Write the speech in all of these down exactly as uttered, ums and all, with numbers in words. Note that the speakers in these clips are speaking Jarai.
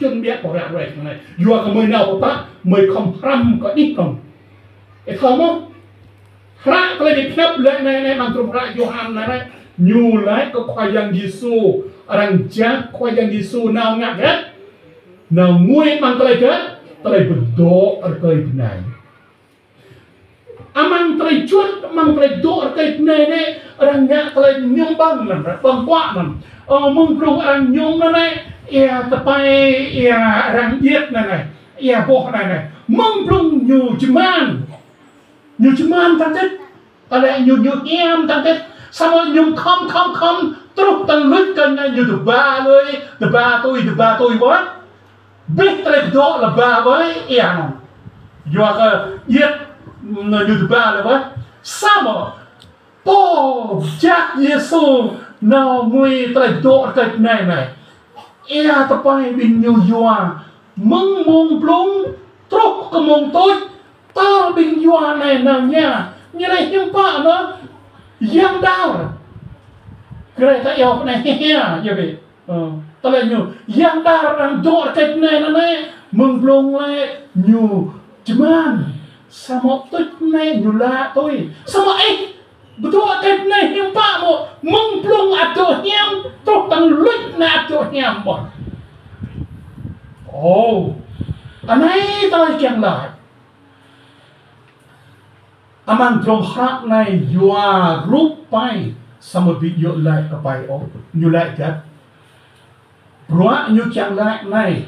Čun biă kơ ră ruai anai. Yua kơ mơi nao pơpă, mơi khŏm hrăm kơ đih kŏng. Ih thâo mơ̆? Hră tơlơi pơhiăp lĕ anai, anai, amăng trŭm hră Yôhan anai, anai. Ñu laĭ kơ Khua Yang Yêsu, arăng jak Khua Yang Yêsu nao ngă hơget? Nao ngui amăng tơlơi hơget? Tơlơi pơdŏ rơkơi bơnai. Amăng tơlơi juăt, amăng tơlơi dŏ rơkơi bơnai anai, arăng ngă tơlơi mơñum ƀơ̆ng anŭn, ƀơ̆ng huă anŭn. Ơ, mơ̆ng blung arăng mơñum anŭn anai, ia tơpai, ia arăng djik anŭn anai, ia boh anŭn anai. Mơ̆ng blung ñu jơman. Ñu jơman tơdang tĭt. Tơlơi ñu, ñu hiam tơdang tĭt. Samơ̆ ñu khŏm, khŏm, khŏm, truh tơlŭč kơ anai ñu tơba lui, tơba tui, tơba tui wơ̆t. Bih tơlơi pơdŏ lơba wai ia anŭn. Yua kơ djik ñu tơba lơba. Samơ̆ pô jak Yêsu nao ngui tơlơi pơdŏ rơkơi bơnai anai. Ia tơpai ƀing ñu yua mơ̆ng mông blung truh kơ mông tuč. Tơl ƀing yua anai nao ña. Ñu laĭ hiư̆m pă anŭn. Yang dar. Gơ̆ ta iâu anai hia hia, yua bĕ. Ơ, tơlơi ñu, yang dar arăng dŏ rơkơi bơnai anŭn anai, mơ̆ng blung lĕ ñu jơman, samơ̆ tuč anai ñu lăi tui, samơ̆ ih, pơdŏ rơkơi bơnai hiư̆m pă mơ̆, mơ̆ng blung ăt dŏ hiam, truh tơlŭč anai ăt dŏ hiam ƀơ̆n. Ơ, anai tơlơi kiăng laĭ. Amăng trŭm hră anai yua rup pai, samơ̆ ƀu djơ̆ laĭ kơ pai ôh, ñu laĭ hơget? Bruă ñu kiăng laĭ anai.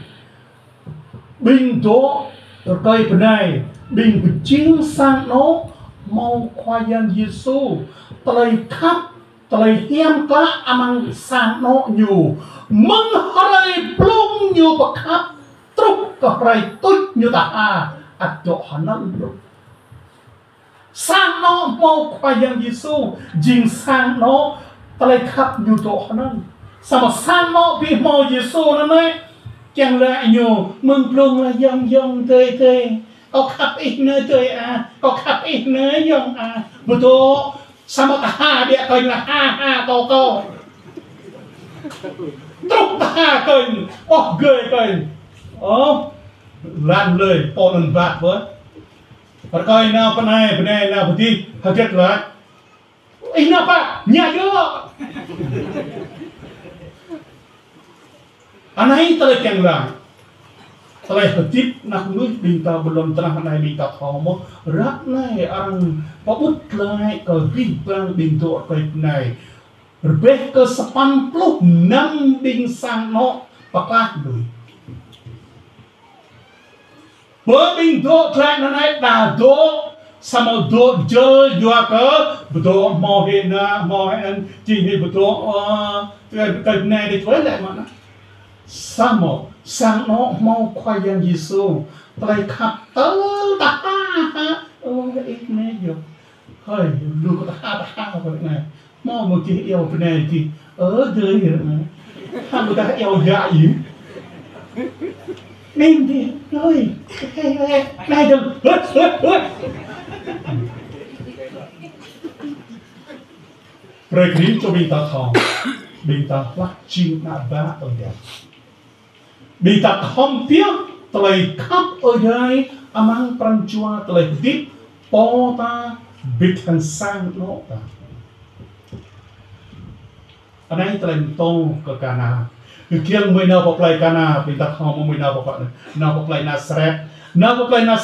Ƀing dŏ rơkơi bơnai, ƀing pơjing sang anŏ hmâo Khua Yang Yêsu, tơlơi khăp, tơlơi hiam klă amăng sang anŏ ñu. Mơ̆ng hrơi blung ñu pơkhăp, truh kơ hrơi tuč ñu tơha, ăt dŏ hơnơ̆ng ôh. Sang anŏ hmâo Khua Yang Yêsu, jing sang anŏ tơlơi khăp ñu dŏ hơnơ̆ng. Samơ̆ sang anŏ ƀu hmâo Yêsu anŭn anai, kiăng laĭ ñu, mơ̆ng blung laĭ yŏng yŏng adơi adơi. Kâo khăp ih anai adơi ah, kâo khăp ih anai yŏng ah. Pơdŏ, samơ̆ tơha biă kơnh laĭ ha ha kâo kâo. Truh tơha kơnh, ôh gơi kơnh. Ơ, lăng lơi, pô anŭn ƀă wơ̆t. Rơkơi nao pơ anai, pơ anai nao pơ adih, hơget laĭ. Ih nao pă, ña yơh. Anai tơlơi kiăng laĭ. Tơlơi hơdip anăk mơnuih ƀing ta ƀơi lŏn tơnah anai ƀing ta thâo mơ̆. Ră anai arăng pơƀut glaĭ kơ abih bang ƀing dŏ rơkơi bơnai. Rơbeh kơ sapăn pluh năm ƀing sang anŏ pơklaih lui. Bơ ƀing dŏ glaĭ anŭn anai đa dŏ, samơ̆ dŏ jơl yua kơ, pơdŏ hmâo hĭ anai, hmâo hĭ anŭn, jing hĭ pơdŏ, ơ, tơlơi, tơlơi anai dih tơlơi lĕ mơ̆n anai. Samơ̆, sang anŏ hmâo Khua Yang Yêsu, tơlơi khăp tơl tơha, ơ, ih anai yơh. Hơi, lu kơ tơha tơha kơ anai. Hmâo mơ̆ gih iâu bơnai gih. Ơ, adơi anai. Hăng kơ tơha iâu yă yơh. Anai gih, hơi. Hơi, hơi, anai dơ̆ng. Hơi, hơi, hơi. Brơi kơ rĭm čô ƀing ta thâo. Ƀing ta hlah jing ană bă Ơi Adai. Ƀing ta khŏm pioh tơlơi khăp Ơi Adai amăng pran jua tơlơi hơdip pô ta ƀiă hăng sang anŏ ta. Anai tơlơi pơtô kơ Kana. Kơ kiăng mơi nao pơ plơi Kana, ƀing ta khŏm mơi nao pơ, nao pơ plơi Nasaret. Nao pơ plơi Nasaret.